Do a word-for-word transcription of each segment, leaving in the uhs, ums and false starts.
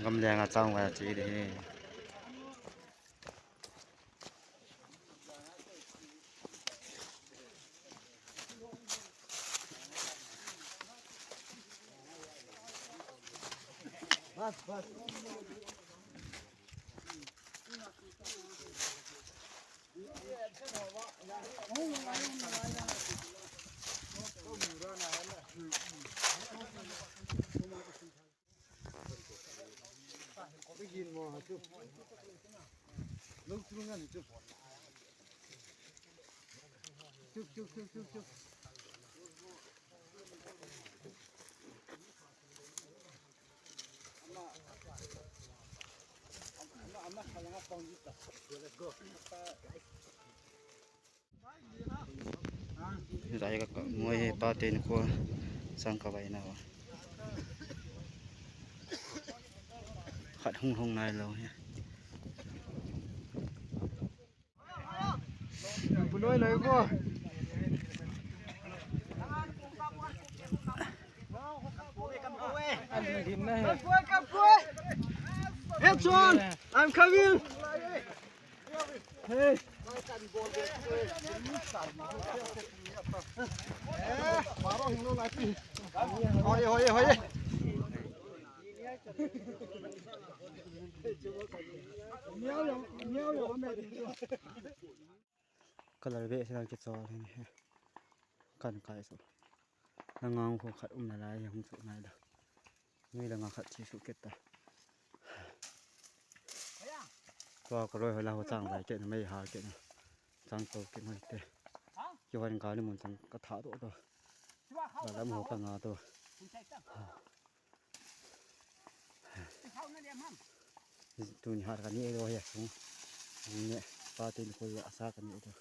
Gamleng a chang vai chi di hi. Zai ka, ka, moi pa te ni ko sang ka vai na wa. Khat hung hung nai lo he. Bunoi lai ko. Hey, John, I'm coming. Hey. Hoi, hoi, hoi. Color ve se kichol hin he. Kan kai su. Na ngang ko khat um na lai hung su nai da. Nui la nga khat chi su ket ta. Tua ka loi ho la ho chang lai ket na mei ha ket na. Chang to ket na te. Ki hon ka ni mun chang ka tha do to. Ba lam ho ka nga to. Tuni har ka ni e do he sung. Ni ne pa tin ko ya sa ka ni e do.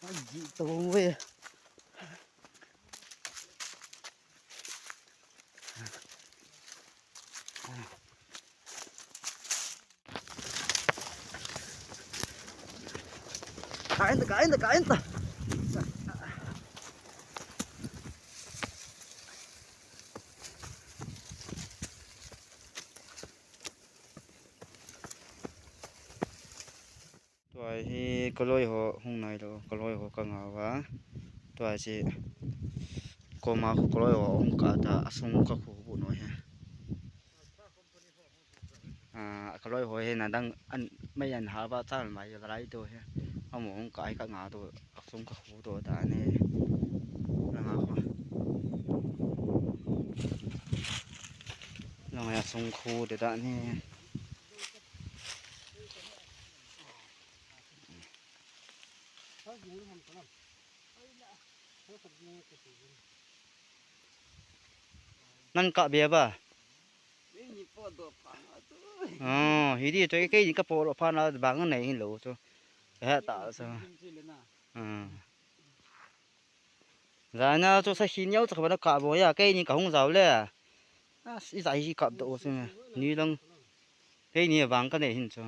Ai, ji to ve. Kain ta, kain ta, kain ta. Tua hi ka loi ho hung nai lo, ka loi ho ka ngah uva. Tua hi koma khu ka loi ho hung kah ta, a sung ka khu bu no he. A, ka loi ho hi na dang an, mei an ha ba chal mai lai to he. Amo hung kah hi ka ngah to, a sung ka khu to ta ne. Langa khu. Langa a sung khu de ta ne. Nan kah be ba? Oh, hi di to kei ni ka po lo pha na bang nei hin lo to. He ta so. Ah. Zana chu sa hin yau chu ka ba na kah bo ya, kei ni ka hung zau le. Ah, i zai hi kap do o sin. Ni lang. Kei ni vang ka nei hin chu.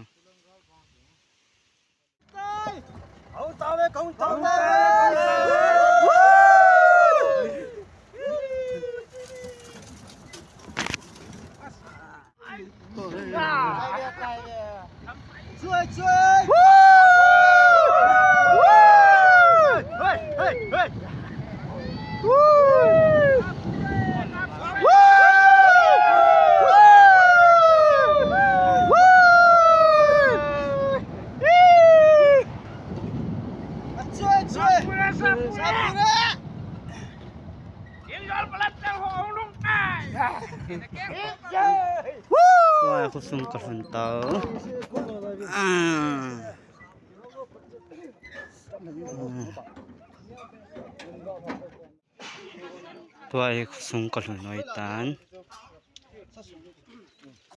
Tua khu sung ka lhun tau. Ah. Tua hi khu sung ka lhun noi tan.